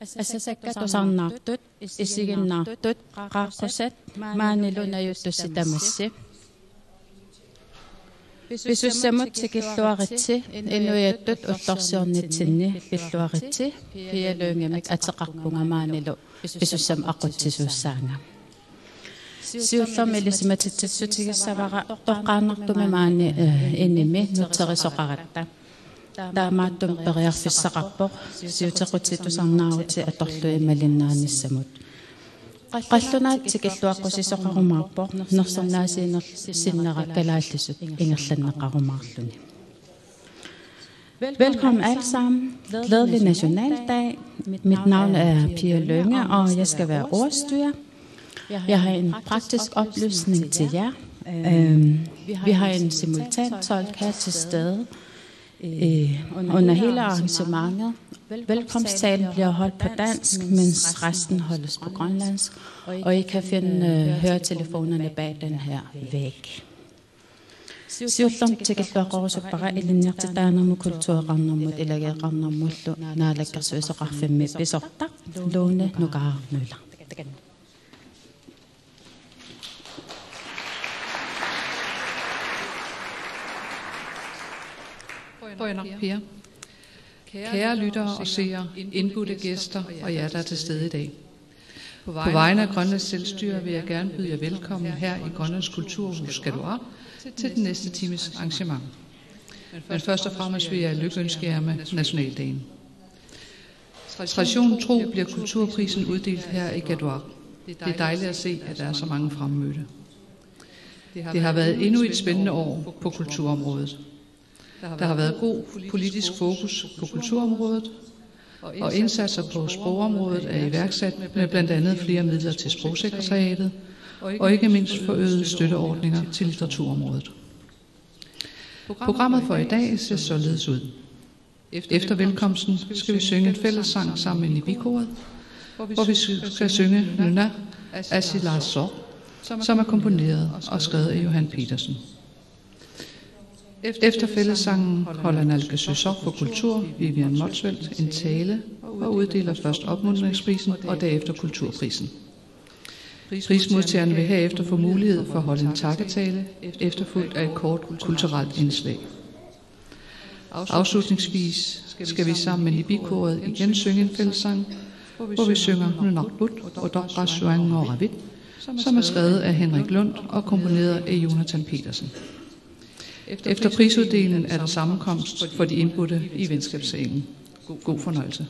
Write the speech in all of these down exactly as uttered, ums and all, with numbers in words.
Asasakka tusarnaartut, isiginnaartut, qaaqqusat, maanilu najuttussat tamassi. Pisussamut tikilluaritsi, inuiattut ullorsiornitsinni pilluaritsi, Pia Lyngemik ateqarpunga maanilu pisussamut aqutsisuussaanga. Siullermik ilisimatitsissutigissavara toqqaannartumik maani, eh, inimi nutserisoqaratta. Taamaattumik periarfissaqarpoq siutequtit tusarnaarutit atorlugit malinnaanissamut. Qallunaat tikilluaqqusisoqarumaarpoq nersornaasiinersinnera kalaallisut ingerlanneqarumaarluni. Velkommen alle sammen. Glædelig nationaldag. Mit navn er Pia Lynge, og jeg skal være ordstyrer. Jeg har en praktisk oplysning til jer. Øhm, vi har en simultantolk her til stede, øh, under hele arrangementet. Velkomsttalen bliver holdt på dansk, mens resten holdes på grønlandsk, og I kan finde, øh, høretelefonerne bag den her væg. Siullermik tikilluaqqusippara ilinniartitaanermut, kultureqarnermut, ilageeqarnermullu naalakkersuisoqarfimmi pisortaq Lone Nukaaraq Møller. Qujanaq, Pia. Kære lyttere og seere, indbudte gæster og jer, der er til stede i dag. På vegne af Grønlands Selvstyre vil jeg gerne byde jer velkommen her i Grønlands Kulturhus Gaduaq til den næste times arrangement. Men først og fremmest vil jeg lykønske jer med nationaldagen. Traditionen tro bliver kulturprisen uddelt her i Gaduaq. Det er dejligt at se, at der er så mange fremmødte. Det har været endnu et spændende år på kulturområdet. Der har været god politisk fokus på kulturområdet, og indsatser på sprogområdet er iværksat med blandt andet flere midler til Sprogsekretariatet, og ikke mindst forøgede støtteordninger til litteraturområdet. Programmet for i dag ser således ud. Efter velkomsten skal vi synge en fællessang sammen med Nibi-koret, hvor vi skal synge Nuna Asilaso, som er komponeret og skrevet af Johan Petersen. Efter fællessangen holder naalakkersuisoq for kultur, Vivian Motzfeldt, en tale og uddeler først opmuntringsprisen og derefter kulturprisen. Prismodtagerne vil herefter få mulighed for at holde en takketale, efterfulgt af et kort kulturelt indslag. Afslutningsvis skal vi sammen med Nibi-koret igen synge en fællessang, hvor vi synger Nunarput Otoqqaassuanngooravit, som er skrevet af Henrik Lund og komponeret af Jonathan Petersen. Efter prisuddelingen er der sammenkomst for de indbudte i venskabssalen. God fornøjelse.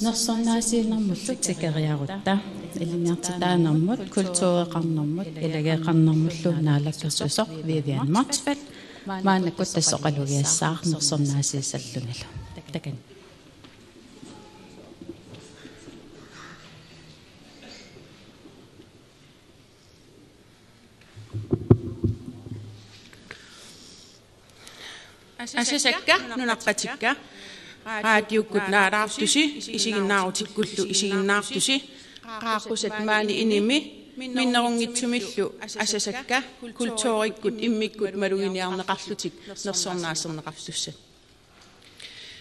Nersornaasiinermullu tikeriarutta, ilinniartitaanermut, kultureqarnermut, ilageeqarnermullu naalakkersuisoq Vivian Motzfeldt maannakkut tassa oqalugiassaaq nersornaasiissallunilu. Takanna. Asasakka nunaqatikka, raatiukkut naalaartusi, isiginnaarutikkullu isiginnaartusi, qaaqqusat maani inimi minnerunngitsumillu asasakka kulturikkut immikkut maluginiarneqarlutik nersornaaserneqartussat.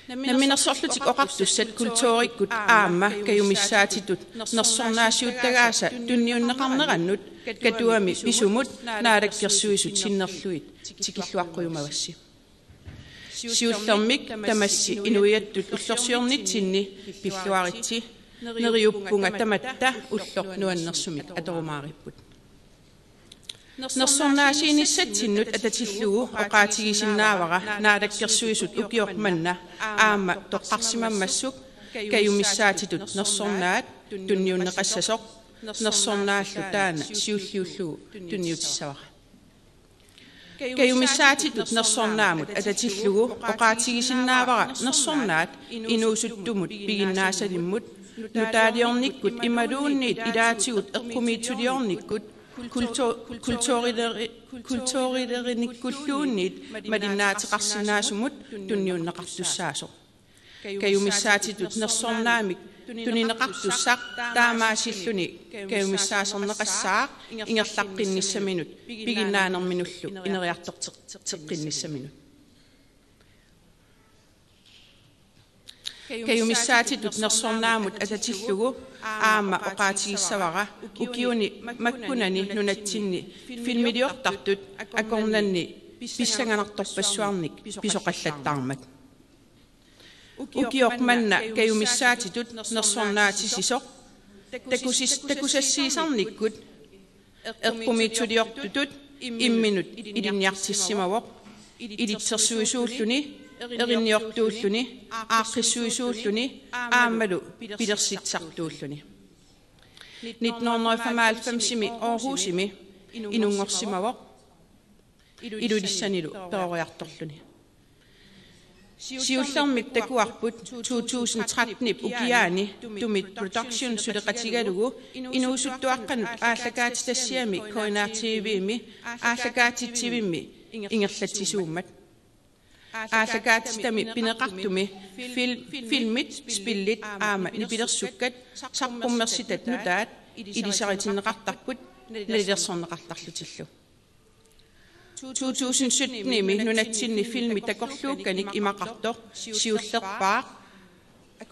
Namminersorlutik Oqartussat kulturikkut aamma kajumissaatitut nersornaasiuttagaasa tunniunneqarnerannut Katuami pisumut naalakkersuisut sinnerlugit tikilluaqqujumavassi. Siullermik tamassi inuiattut ullorsiornitsinni pilluaritsi, neriuppunga tamatta ulloq nuannersumik atorumaaripput. Nersornaasiinissatsinnut atatillugu oqaatigisinnaavara naalakkersuisut ukioq manna aamma toqqarsimammassuk kajumissaatitut nersornaat tunniunneqassasoq, nersornaallu taanna siulliullugu tunniutissavara. Kajumissaatitut nersornaamut atatillugu oqaatigisinnaavara nersornaat inuusuttumut piginnaasalimmut, nutaaliornikkut imaluunniit ilaatigut eqqumiitsuliornikkut, kultu-, kulturileri-, kulturilerinikkulluunniit malinnaateqarsinnaasumut tunniunneqartussaasoq. Kajumissaatitut nersornaamik tunineqartussaq taamaasilluni kajumissaaserneqassaaq ingerlaqqinnissaminut piginnaanerminullu ineriartorteqqinnissaminut. Kajumissaatitut nersornaamut atatillugu aamma oqaatigissavara ukiuni makkunani nunatsinni filmiliortartut akornanni pissanganartorpassuarnik pisoqallattaarmat. Ukioq manna kajumissaatitut nersornaatisisoq takusis-, takusassiisarnikkut eqqumiitsuliortutut imminut ilinniartissimavoq, ilitsersuisuulluni, erinniortuulluni, aaqqissuisuulluni aammalu pilersitsisartuulluni. Nitten hundrede og femoghalvfems-imi Aarhusimi inunngorsimavoq, Ilulissanilu peroriartorluni. Siullermik takuarput to tusind tretten-ip ukiaani Tumit Production suleqatigalugu inuusuttuaqqanut aallakaatitassiami K N R T V-mi aallakaatitsivimmi ingerlatsisuummat. Aallakaatitami pineqartumi fil-, filmit, spillit aamma nipilersukkat saqqummersitat nutaat ilisaritinneqartarput nalilersorneqartarlutillu. To tusind sytten-imi nunatsinni filmit takorluukkanik imaqartoq siullerpaaq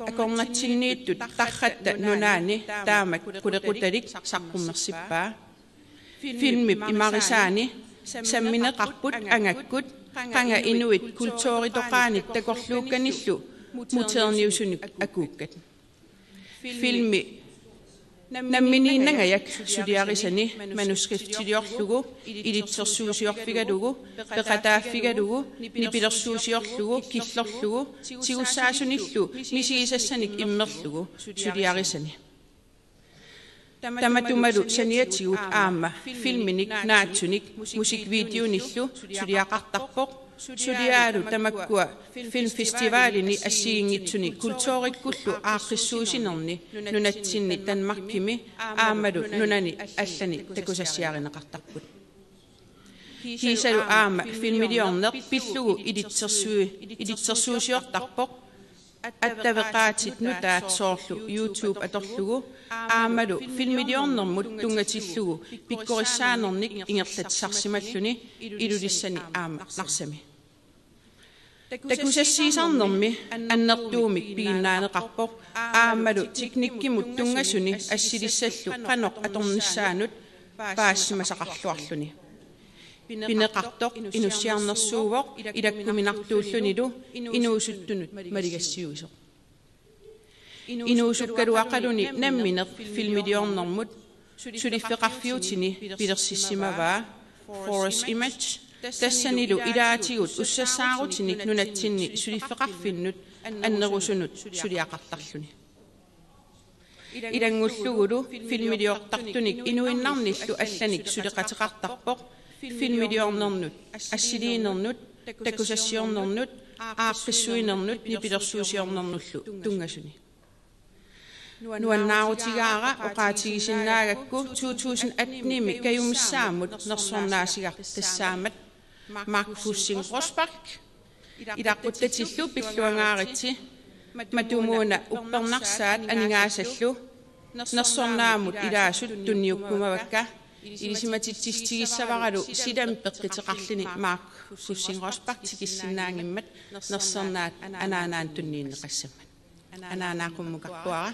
akornatsinniittut Tarratta Nunaanni taamak qulequtalik saqqummersippaa. Filmip imarisaani sammineqarput angakkut qanga inuit kulturitoqaanit takorluukkanillu muterniusunik akuukkat. Filmi Namminiinnangajak suliarisani manuskriptiliorlugu, ilitsersuusiorfigalugu, peqataaffigalugu, nipilersuusiorlugu, killorlugu, tigussaasunillu misigisassanik immerlugu suliarisani. Tamatumalu saniatigut aamma filminik naatsunik musikvideonillu suliaqartarpoq, suliaalu tamakkua filmfestivalini assigiinngitsuni kulturikkullu aaqqissuussinerni nunatsinni Danmarkimi aammalu nunani allani takusassiarineqartarput. Kiisalu aamma filmiliorneq pillugu ilitsersui-, ilitsersuusiortarpoq, attaveqaatit nutaat soorlu YouTube atorlugu aammalu filmiliornermut tunngatillugu pikkorissaanernik ingerlatsisarsimalluni Ilulissani aamma Narsami. Takusassiisarnermi annertuumik piginnaaneqarpoq aammalu teknikkimut tunngasuni assilissallu qanoq atornissaanut paasimasaqarluarluni. Pineqartoq inussiarnersuuvoq ilakkuminartuullunilu inuusuttunut maligassiuisoq. Inuusukkaluaqaluni nammineq filmiliornermut suliffeqarfiutini pilersissimavaa Forest Image, tassanilu ilaatigut ussassaarutinik nunatsinni suliffeqarfinnut annerusunut suliaqartarluni. Ilanngullugulu filmiliortartunik inuinnarnillu allanik suleqateqartarpoq filmiliornernut, assiliinernut, takusassiornernut, aaqqissuinernut nipilersuusiornernullu tunngasuni. Nuannaarutigaara oqaatigisinnaagakku to tusind atten-imi kajumissaammut nersornaasigartassaammat Mark Fussing Rosbach, ilaqquttatillu pilluangaaritsi, matumuuna uppernarsaat aningaasallu nersornaammut ilaasut tunniukkumavakka, ilisimatitsissutigissavaralu silami peqqiteqarluni Mark Fussing Rosbach tikissinnaanngimmat nersornaat anaanaanut tunniunneqassammat. Anaanaa qummukarpuara.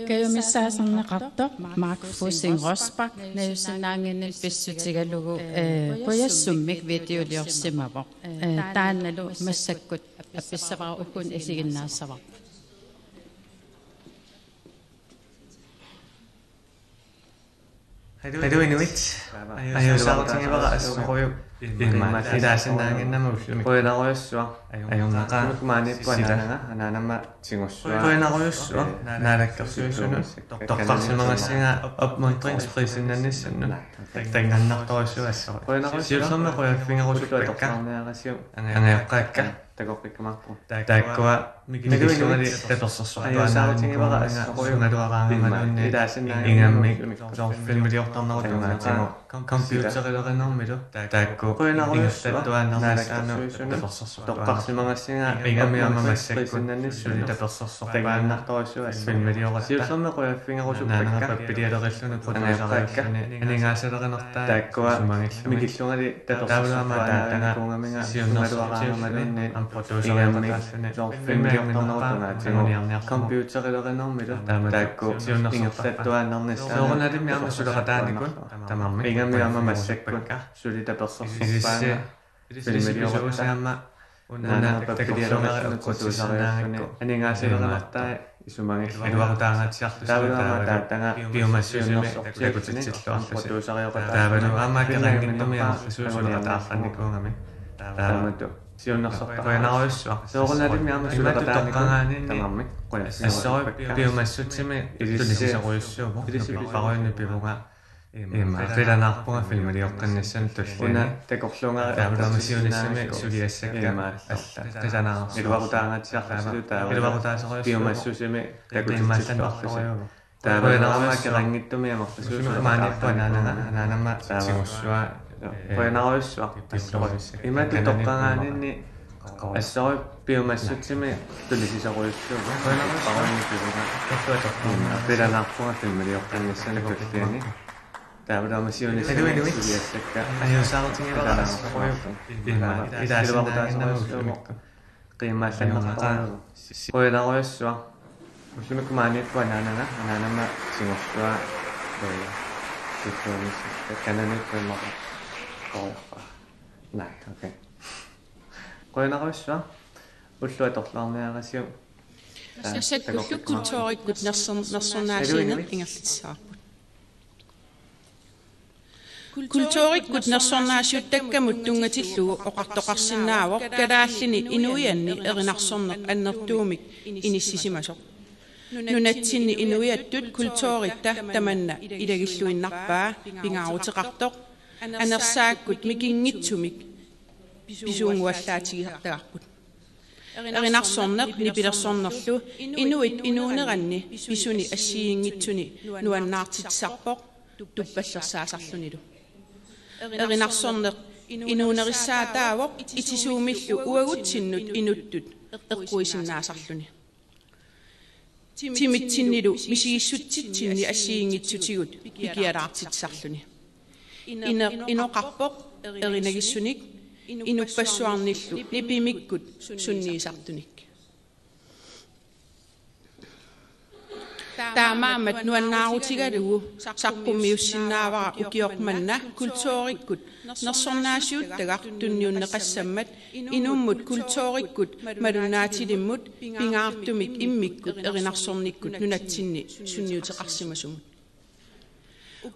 Kajumissaasarneqartoq Mark Fussing Rosbach najuussinnaannginninni pissutigalugu, eh, qujassummik videoliorsimavoq. Eh, taannalu massakkut appissavara, ukkunik isiginnaassavara. Hallo inuit. Ajuusaarutinngilara assorujuk. Immaqa ilaasinnaannginnama ullumi. Qujanarujussuaq. Ajornaqaaq. Uku maaniippunga anaanaga, anaanama tigussavara. Qujanarujussuaq. Naalakkersuisunut toqqarsimagassinga opmuntringsprisinnannissanut. Takunnartorujussuaq assorujuk. Qujanarujussuaq. Siullermik qujaffigerusuppakka. Angajoqqaakka. Takoqqikkumaarpugut. Taakkua mikillungali tapersersortuaannarnikuugamik sugaluaraangamaluunniit ingammik soorlu filmiliortarnerup tungaatigut computerilerinermilu taakku ingerlattuaannarnissaannut tapersersortuaannarput. Ingammik aamma massakkut suli tapersersortuaannarpoq filmilioratta. Naanera pappilialerilluni producereriarluni aningaasalerinertaa isumagilluni. Taavalu aamma ataataga siunnersortiulluni aamma producereqataalluni filmiliortarnerup tungaatigut computerilerinermilu taakku siunnersortarpaa. Soorunalimi aamma suleqataanikut tamarmik ingammik aamma massakkut suli tapersersorpaanga filmiliorata. Una takorluugara eqqutsissinnaagakku aningaasalerinertai isumagilluni. Iluaqutaangaatsiarlusi taavalu aamma ataataga piumassusimi takutitsilluarlusi. Taavalu aamma akeqanngitsumik amerlasuut suleqataarnikuugamik. Taamatut siunnersortarpaa. Qujanarujussuaq. Soorunalimi aamma suleqataanikut tamarmik qujanarujussuaq. Assorujuk piumassutsimi tulisisorujussuuvoq. Nupipparujunnik pivunga. Immaqa qilanaarpunga filmilioqqinnissamut tulliani. Una takorluugara eqqutsissinnaagakku. Taavalu aamma siunissami suliassakka alla qilanaarsuarput. Iluaqutaangaatsiarlusilu taavalu piumassusimi takutitsilluarlusi. Taavalu aamma akeqanngitsumik amerlasuut suleqataarnikuugamik. Anaanama tigussavara. Qujanarujussuaq. Imatut toqqagaaninni assorujuk piumassutsimi tulisisorujussuuvoq. Qujanarujussuaq. Qilanaarpunga filmilioqqinnissamut tulliani. Taavalu aamma siunissami suliassakka. Ajuusaarutigivarassuarujussuaq. Immaqa ilaasinnaannginnamik ullumi. Qiimmaallanneqartorujuuvoq. Qujanarujussuaq. Ullumikkut maaniipput anaanaga, anaanama tigorlua. Ee, kulturimik kananiipput immaqa. Qorpa. Nej, okay. Qujanarujussuaq. Ulloq atorluarniarisiuk. Tassakkullu kulturikkut nersorn-, nersornaasiineq ingerlatissavarput. Kulturikkut nersornaasiuttakkamut tunngatillugu oqartoqarsinnaavoq kalaallini inuianni erinarsorneq annertuumik inissisimasoq. Nunatsinni inuiattut kulturitta tamanna ilagilluinnarpaa pingaaruteqartoq, anersaakkut mikinngitsumik pisuunnguallaatigisartagarput. Erinarsorneq nipilersornerlu inuit inuuneranni pisuni assigiinngitsuni nuannaartitsisarpoq tuppallersaasarlunilu. Erinarsorneq inuunerissaataavoq itisuumillu uagutsinnut inuttut eqquisinnaasarluni. Timitsinnilu misigissutsitsinni assigiinngitsutigut pikialaartitsisarluni. Ine-, inoqarpoq erinagissunik inuppassuarnillu nipimikkut sunniisartunik. Taamaammat nuannaarutigalugu saqqummiussinnaavara ukioq manna kulturikkut nersornaasiuttagaq tunniunneqassammat inummut kulturikkut malunnaatilimmut pingaartumik immikkut erinarsornikkut nunatsinni sunniuteqarsimasumut.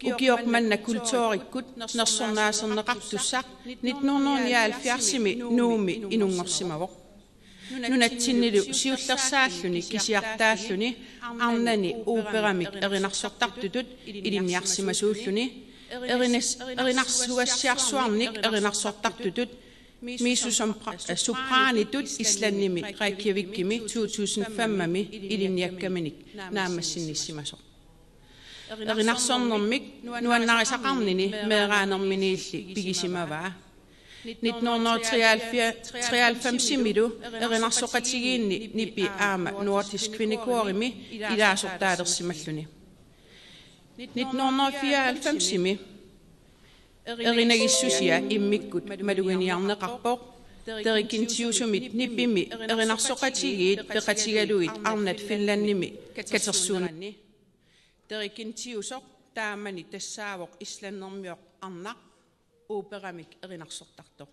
Ukioq manna kulturikkut nersornaaserneqartussaq nitten hundrede nioghalvfjerdsimi Nuummi inunngorsimavoq. Nunatsinnilu siullersaalluni kisiartaalluni arnani operamik erinarsortartutut ilinniarsimasuulluni erinas-, erinarsugassiarsuarnik erinarsortartutut mezzo-sopra-, eh, sopranitut Islandimi Reykjavikimi to tusind femimi ilinniakkaminik naammassinnissimasoq. Erinarsornermik nuannarisaqarnini meeraanerminiilli pigisimavaa. Nitten hundrede treoghalvfjerdsimilu erinarsoqatigiinni nipi aamma Nordisk Kvindekorimi ilaasortaalersimalluni. Nitten hundrede fireoghalvfemsimi erinagissusia immikkut maluginiarneqarpoq. Derikintiusumit nipimi erinarsoqatigiit peqatigalugit arnat Finlandimi katersuunanni. Derikintiusoq taamani tassaavoq islandimioq arnaq operamik erinarsortartoq.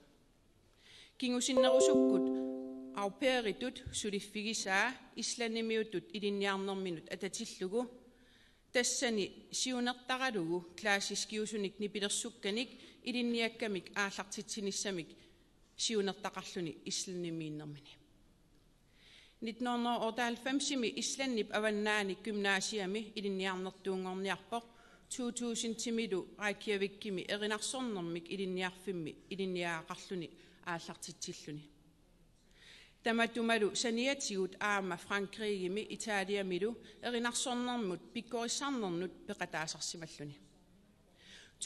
Kingusinnerusukkut au pairitut suliffigisaa islandimiutut ilinniarnerminut atatillugu, tassani siunertaralugu klassiskiusunik nipilersukkanik ilinniakkamik aallartitsinissamik siunertaqarluni islandimiinnermini. Nitten hundrede otteoghalvfemsimi Islandip avannaani gymnasiami ilinniarnertuunngorniarpoq, to tusindimilu Reykjavikimi erinarsornermik ilinniarfimmi ilinniagaqarluni aallartitsilluni. Tamatumalu saniatigut aamma Frankrigimi Italiamilu erinarsornermut pikkorissarnernut peqataasarsimalluni.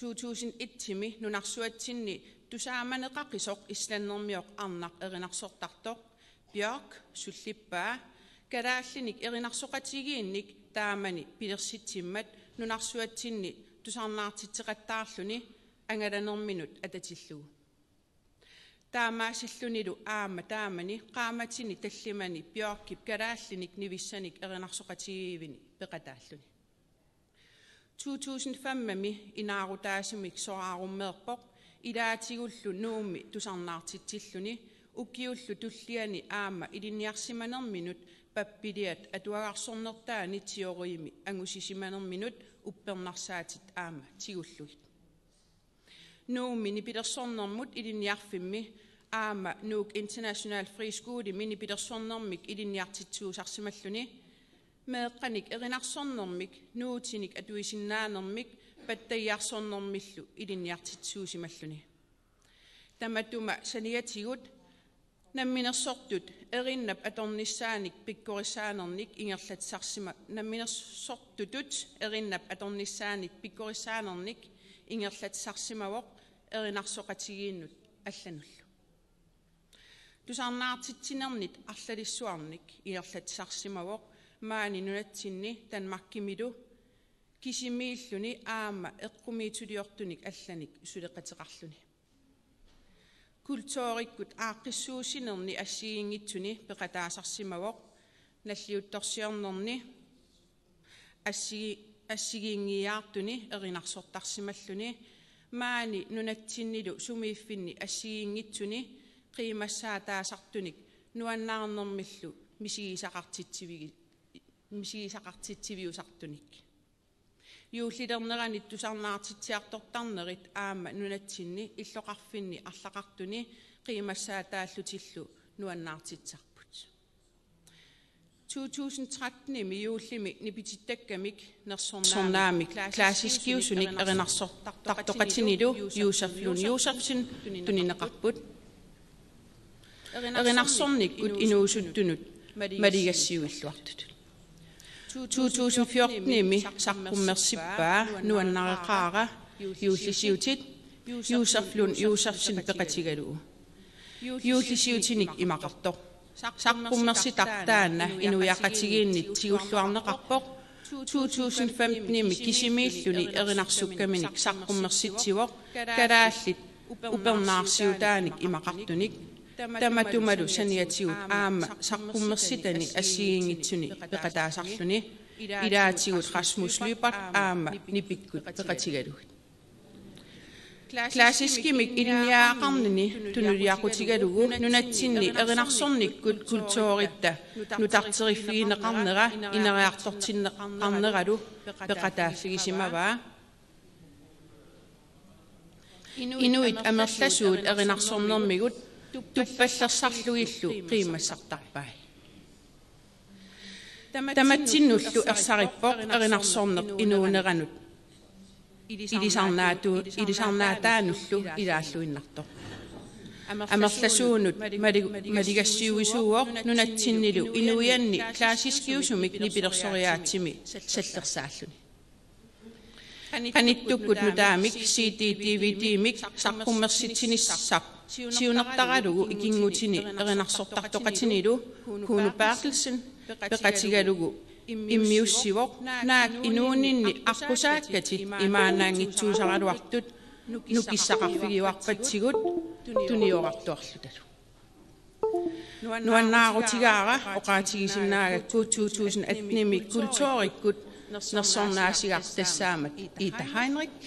To tusind etimi nunarsuatsinni tusaamaneqaqisoq islandimioq arnaq erinarsortartoq Björk sullippaa kalaallinik erinarsoqatigiinnik taamani pilersitsimmat nunarsuatsinni tusarnaartitseqattaarluni angalanerminut atatillugu. Taamaasillunilu aamma taamani qaammatini tallimani Björkip kalaallinik nivissanik erinarsoqatigiivini peqataalluni. To tusind femimi inaarutaasumik soraarummeerpoq ilaatigullu Nuummi tusarnaartitsilluni ukiullu tulliani aamma ilinniarsimanerminut pappiliat atuagarsornertaani teoriimi angusisimanerminut uppernarsaatit aamma tigullugit. Nuummi nipilersornermut ilinniarfimmi aamma Nuuk International Friskolemi nipilersornermik ilinniartitsuusarsimalluni meeqqanik erinarsornermik nuutinik atuisinnaanermik pattagiarsornermillu ilinniartitsuusimalluni. Tamatuma saniatigut namminersortut erinnap atornissaanik pikkorissaanernik ingerlatsisarsimasoq namminersortutut erinnap atornissaanik pikkorissaanernik ingerlatsisarsimavoq erinarsoqatigiinnut allanullu. Tusarnaartitsinernit arlalissuarnik ingerlatsisarsimavoq maani nunatsinni Danmarkimilu kisimiilluni aamma eqqumiitsuliortunik allanik suleqateqarluni. Kulturikkut aaqqissuussinerni assigiinngitsuni peqataasarsimavoq, nalliuttorsiornerni assigi-, assigiinngiiaartuni erinarsortarsimalluni, maani nunatsinnilu sumiiffinni assigiinngitsuni qiimassaataasartunik nuannaarnermillu misigisaqartitsivigi-, misigisaqartitsiviusartunik. Juullilerneranit tusarnaartitsiartortarnerit aamma nunatsinni illoqarfinni arlaqartuni qiimassaataallutillu nuannaartitsisarput. To tusind tretten-imi juullimi nipitittakkamik nersornaamik klassiskiusunik erinarsortartoqatinilu Josef Lund Josefsen tunineqarput. Erinarsornikkut inuusuttunut maligassiuilluartutut. To tusind fjorten-imi saqqummersippaa Nuannareqaara juullisiutit Josef Lund Josefsen peqatigalugu. Juullisiutinik imaqartoq: Saqqummersitaq taanna inuiaqatigiinnit tigulluarneqarpoq. To tusind femten-imi kisimiilluni erinarsukkaminik saqqummersitsivoq kalaallit upernaarsiutaanik imaqartunik, tamatumalu saniatigut aamma saqqummersitani assigiinngitsuni peqataasarluni, ilaatigut Rasmus Lyberth aamma Nipikkut peqatigalugit. Klassiskimik ilinniagaqarnini tunuliaqutigalugu nunatsinni erinarsornikkut kulturitta nutarteriffigineqarnera ineriartortinneqarneralu peqataaffigisimavaa. Inuit amerlasuut erinarsornermigut tuppallersarlugillu qiimmassartarpai. Tamatsinnullu ersarippoq erinarsorneq inuuneranut ilisarnaatu-, ilisarnaataanullu ilaalluinnartoq. Amerlasuunut mali-, maligassiuisuuvoq nunatsinnilu inuianni klassiskiusumik nipilersoriaatsimi sallersaalluni. Qanittukkut nutaamik C D D V D-mik saqqummersitsinissaq siunertaralugu ikinngutini erinarsortartoqatinilu Kuno Berthelsen peqatigalugu immiussivoq, naak inuuninni aqqusaakkatit imaannaanngitsuusaraluartut nukissaqarfigiuarpatsigut tuniorartuarlutalu. Nuannaarutigaara, oqaatigisinnaagakku to tusind atten-imi kulturikkut nersornaasigaq tassaammat Ida Heinrich.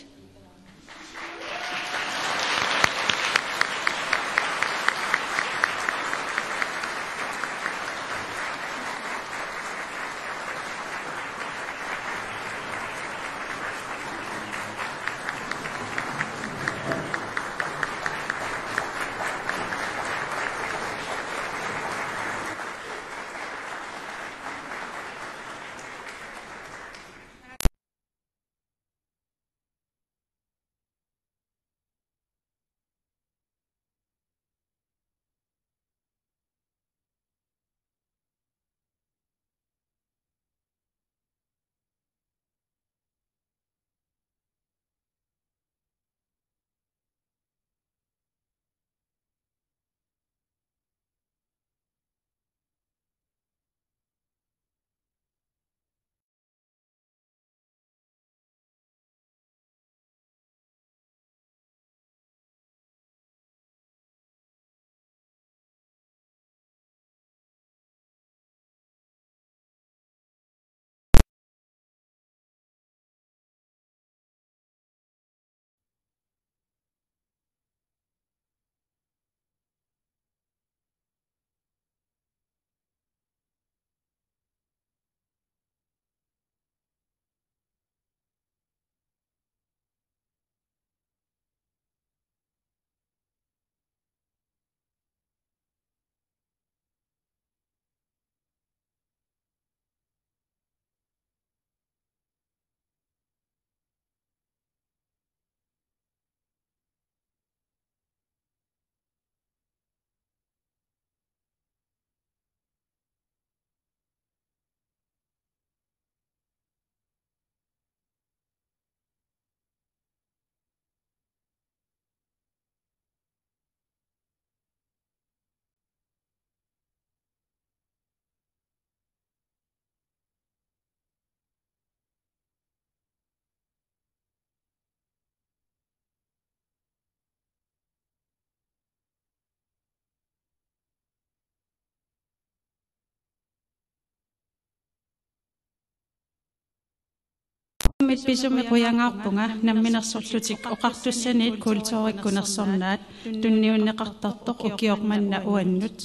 Mit pisumik qujangaarpunga namminersorlutik oqartussaniit kulturikkut nersornaat tunniunneqartartoq ukioq manna uannut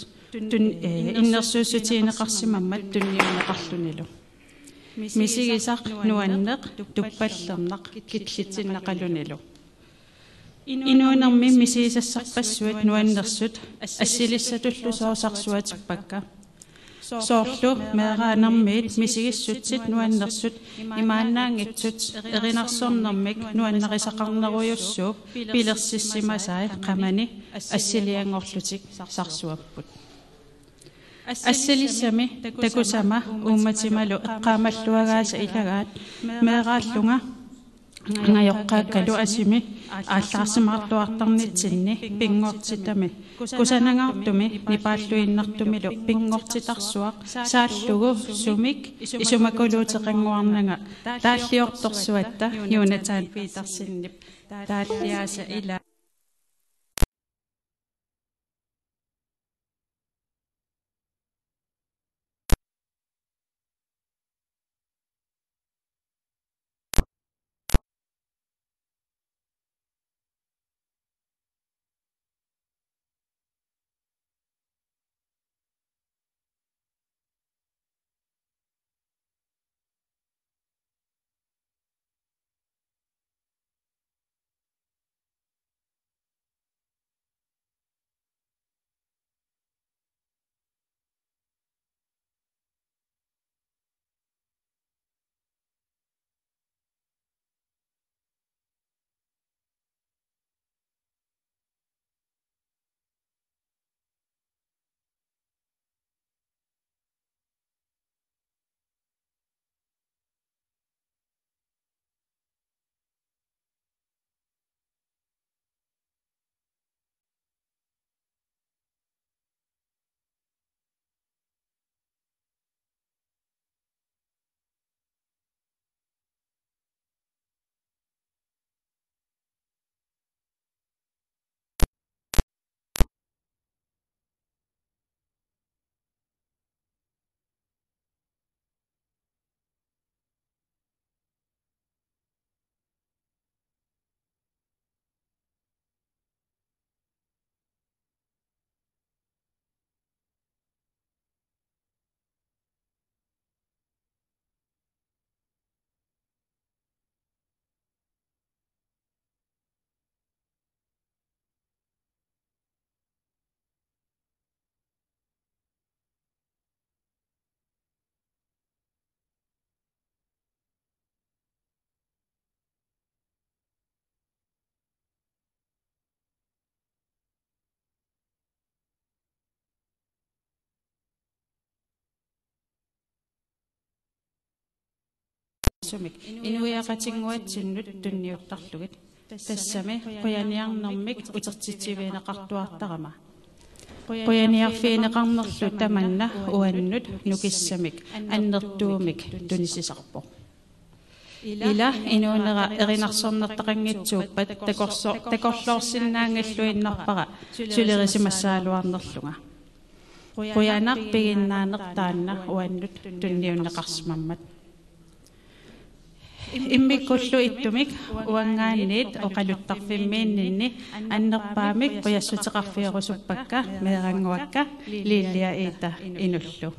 tun-, eh, innersuussutigineqarsimammat tunniunneqarlunilu. Misigisaq nuanneq tuppallernaq killitsinnaqalunilu. Inuunermi misigisassarpassuit nuannersut assilissatullu soorlu sarsuatippakka. Soorlu meeraanermiit misigissutsit nuannersut imaannaanngitsut erinarsornermik nuannarisaqarnerujussuup pilersissimasai qamani assilianngorlutik sarsuapput. Assilissami takusama uummatimalu eqqaamalluagaasa ilagaat meeraallunga angajoqqaakkalu asimi aallaarsimaarluartarnitsinni pinngortitami kusanangaartumi nipaalluinnartumilu pinngortitarsuaq saallugu sumik isumakuluuteqannguarnanga taalliortorsuatta Jonathan Petersenip taalliaasa ila. Sumik inuiaqatinnguatsinnut tunniuttarlugit. Tassami qujaniarnermik utertitsivigineqartuartarama. Qujaniarfigineqarnerlu tamanna uannut nukissamik annertuumik tunisisarpoq. Ila inuunera erinarsornertaqanngitsuuppat takorso-, takorloorsinnaanngilluinnarpara sulerisimassagaluarnerlunga. Qujanaq piginnaaneq taanna uannut tunniunneqarsimammat. Immikkullu ittumik uanngaanniit oqaluttarfimmiinninni annerpaamik qujassuteqarfigerusuppakka meerannguakka Lilia Ida Inullu.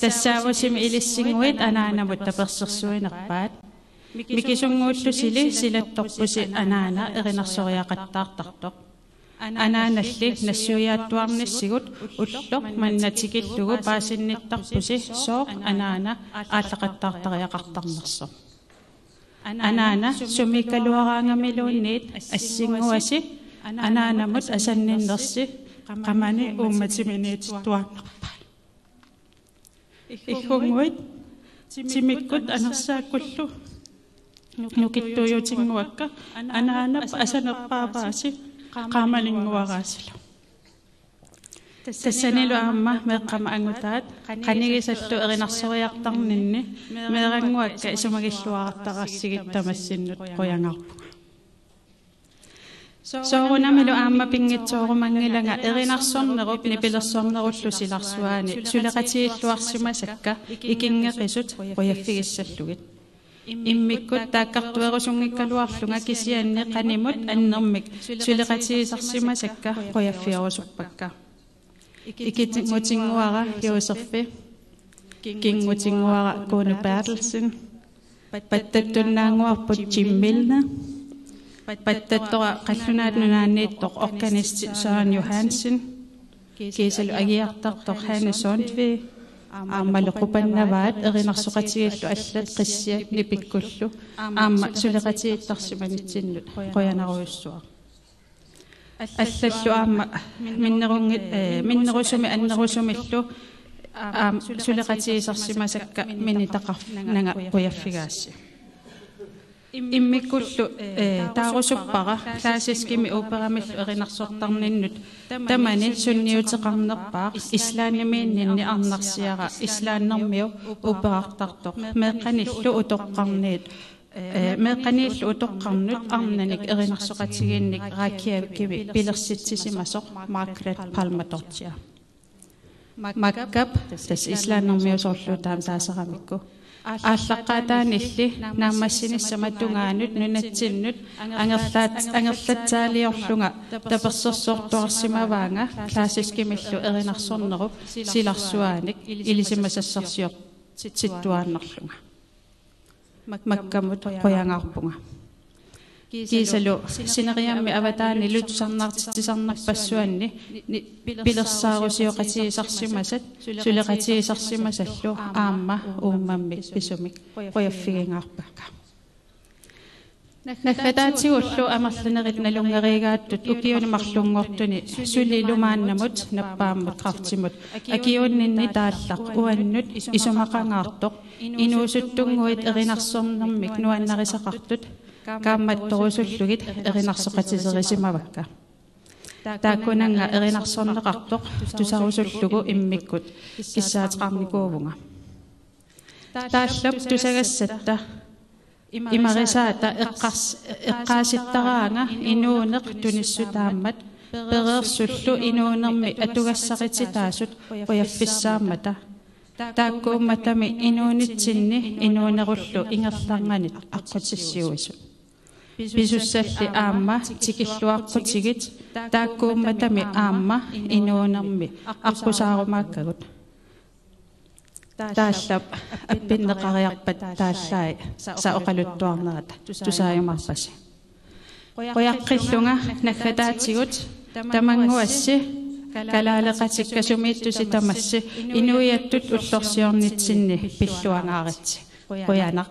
Tassaavusimi ilissinnguit anaanamut tapersersuinerpaat. Mikisunnguullusili silattorpusi anaana erinarsoriaqattaartartoq. Anaanalli nassuiaattuarnissigut ulloq manna tikillugu paasinnittarpusi sooq anaana aallaqattaartariaqartarnersoq. Anaana sumiikkaluaraangamiluunniit assinnguasi anaanamut asanninnersi qamani uummatiminiitittuaannarpaat. Iggunnguit timikkut anersaakkullu nukittuujutinnguakka anaanap asanerpaavaasi qaamaninnguaraasilu. Tassanilu aamma meeqqama angutaat qanigisallu erinarsoriartarninni meerannguakka isumagilluartarassigit tamassinnut qujangaarpunga. Soorunamilu aamma pinngitsoorumanngilanga erinarsornerup nipilersornerullu silarsuaani suleqatigiilluarsimasakka ikinngeqisut qujaffigissallugit. Immikkut taakkartuerusunngikkaluarlunga kisianni qanimut annermik suleqatigisarsimasakka qujaffigerusuppakka. Ikinngutinnguara Joseffi, kinngutinnguara Kune Berthelsen, pattattunnaannguarput Jim Milne, pattattora Qallunaat Nunaanniittoq organisti Søren Johansen, kiisalu agiartartoq Hanne Sundvig, aammalu qupannavaat erinarsoqatigiillu allat qissiat nipikkullu aamma suleqatigiittarsimanitsinnut qujanarujussuaq. Allallu aamma minnerunngit-, eh, minnerusumik annerusumillu aamma suleqatigisarsimasakka minitaqarnanga qujaffigaassi. Immikkullu, eh, taarusuppara klassiskimit operamillu erinarsortarninnut tamani sunniuteqarnerpaaq Islandimiinninni arnarsiara islandermiu operartartoq meeqqanillu utoqqarniit, eh, meeqqaniillu utoqqarnut arnanik erinarsoqatigiinnik Reykjavikimi pilersitsisimasoq Margrét Pálmadóttir. Makkap, tassa islandermiusorlu taama taasaramikku, aallaqqaataanilli naammassinissamut tungaanut nunatsinnut angerlaat-, angerlatsaaliorlunga tapersersortuarsimavaanga klassiskimillu erinarsornerup silarsuaanik ilisimasassarsiortittuaannarlunga. Makkamut qujangaarpunga. Kiisalu sineriammi avataanilu tusarnaartitsisarnerpassuanni ni-, pilersaarusioqatigisarsimasat suleqatigisarsimasallu aamma uummammik pisumik qujaffigingaarpakka. Naggataatigullu amerlanerit nalunngereeraattut ukiuni marlunngortuni sulilu maannamut nappaammut kræftimut akiuunninni taallaq uannut isumaqangaartoq inuusuttunnguit erinarsornermik nuannarisaqartut kaammattorusullugit erinarsoqatiserisimavakka. Taakkunannga erinarsorneqartoq tusarusullugu immikkut kissaateqarnikuuvunga. Taallap tusagassatta imarisaata eqqars-, eqqaasittaraanga inuuneq tunissutaammat pereersullu inuunermi atugassarititaasut qujaffissaammata. Taakkuummatami inuunitsinni inuunerullu ingerlanganit aqqutissiuisut. Pisussalli aamma tikilluaqqutigit taakkuummatami aamma inuunermi aqqusaarumaakkagut. Taallap appinneqariarpat taallai sa oqaluttuarnerata tusaajumaarpasi. Qujaqqillunga naggataatigut, tamannguassi kalaaleqatikka sumiittusi tamassi inuiattut ullorsiornitsinni pilluangaaritsi. Qujanaq.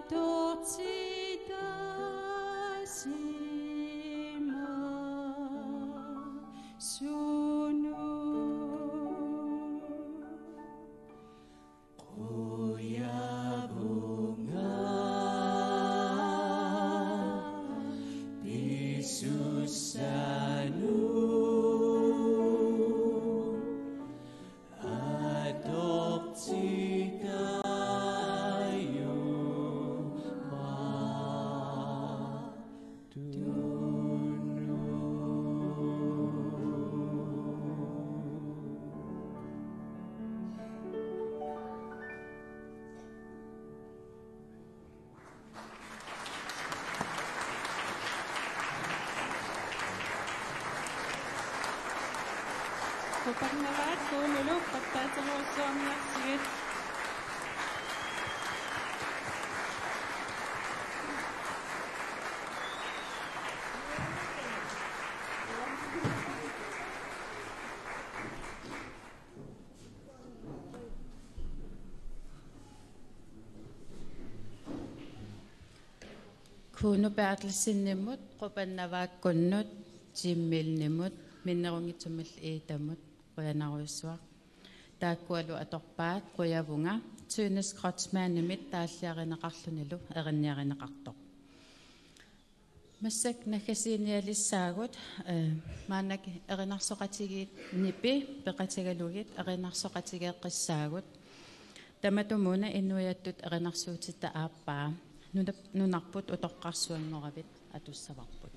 Tortita sima sunu. Quyavunnga pisussanu. Qupannavat Kununnut pattaaserujussuarniarsigit. Kuno Berthelsenimut, Qupannavaakkunnut, Jim Milnemut, minnerunngitsumillu Idamut, qujanarujussuaq. Taakkualu atorpaat qujavunga Tønnes Kreutzmannimit taalliarineqarlunilu erinniarineqartoq. Massakkut naggasiinialissaagut, eh, maannakkut erinarsoqatigiit nipi peqatigalugit erinarsoqatigeeqqissaagut. Tamatumuuna inuiattut erinarsuutitta aappaa nunap-, nunarput utoqqarsuanngoravit atussavarput.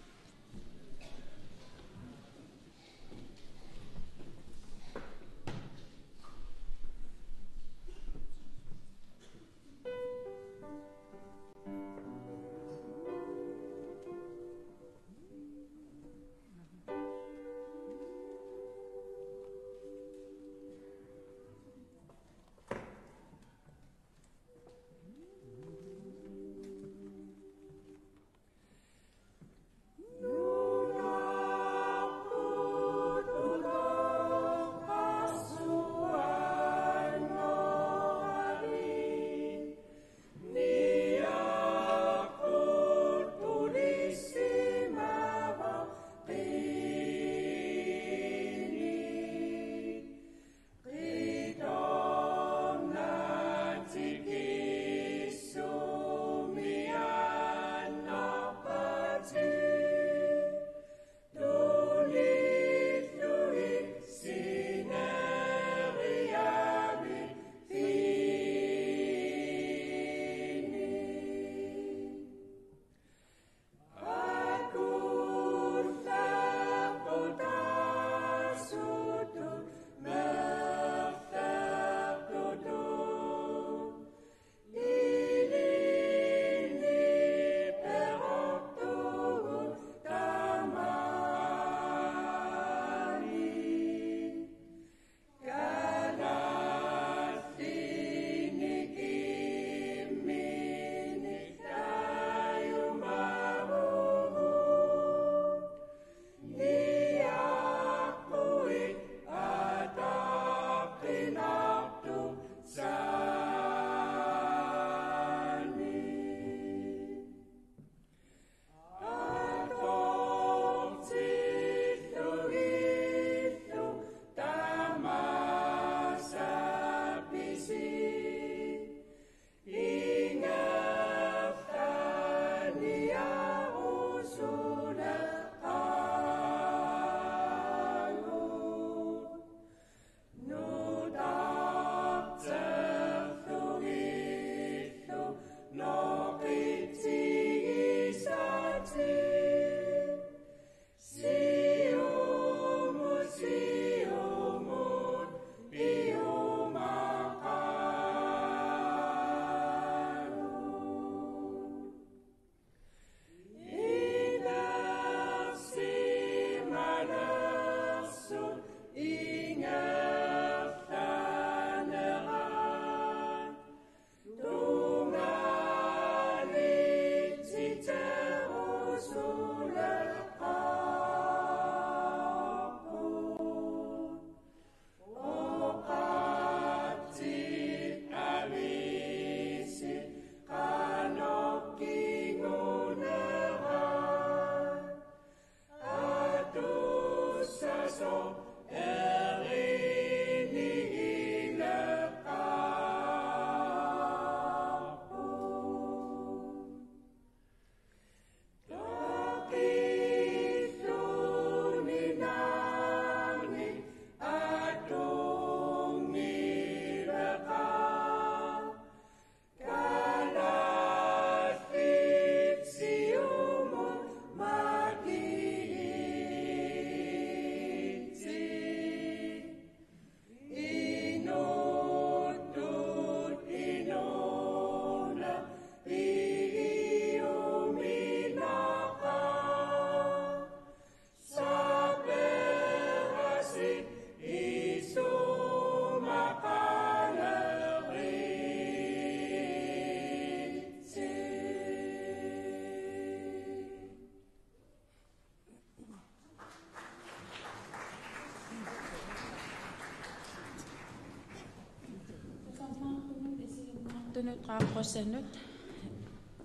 Qaaqqusanut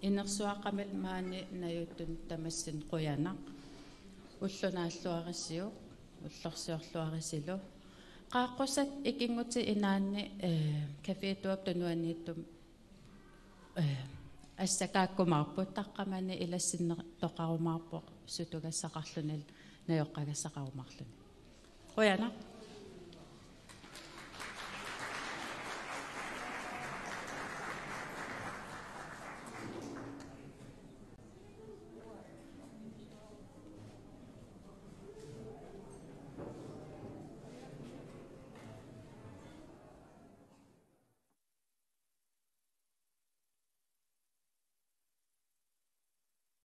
inersuaqqamik maani najuttunut tamassinnut qujanaq. Ulloq naalluarisiuk, ullorsiorluarisilu. Qaaqqusat ikinngutit inaanni, eh, Café Tuap tunuaniittumut, eh, assakaakkumaarput, taqqamani ilassinneqarumaarpoq sutugassaqarluni, najoqqagassaqarumaarluni. Qujanaq.